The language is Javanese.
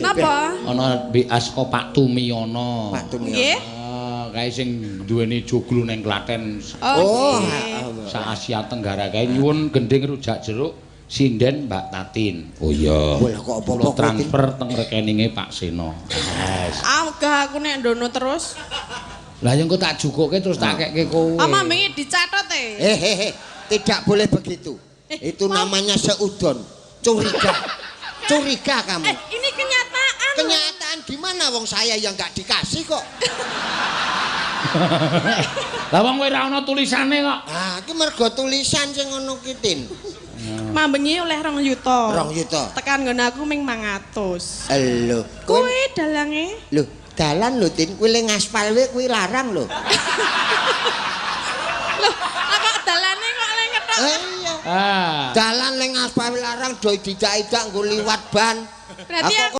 Napa? Ana WA saka Pak Tumiyono. Pak Tumiyono. Nggih. Ah, kae sing duweni joglo ning Klaten. Oh, nggih. Sak Asia Tenggara kae nyuwun gending rujak jeruk sinden Mbak Tatin. Oh iya. Wah, kok apa-apa Kula transfer teng rekeninge Pak Seno. Yes. Ah, wegah aku nek ndono terus. Lah ya engko tak jukuke terus tak kekke kowe. Apa wingi dicatet e? Eh, eh, eh, tidak boleh begitu. Itu namanya seudon, curiga. Curiga kamu. Ini kenyataan. Kenyataan gimana wong saya yang nggak dikasih kok. Lah wong kowe ora ana tulisane kok. Ah, iki mergo tulisan sing ngono ki, Tin. Mambengi oleh 2 yuta. 2 yuta. Tekan nggon aku ming 500. Lho, kowe Kuwi dalange. lho, dalan lho, Tin, kuwi le ngaspal wae kuwi larang lho. Lho, kok dalane kok le ngetok. Iya. Ah. Dalan le ngaspal larang do didak-idak nggo liwat ban. Berarti Aku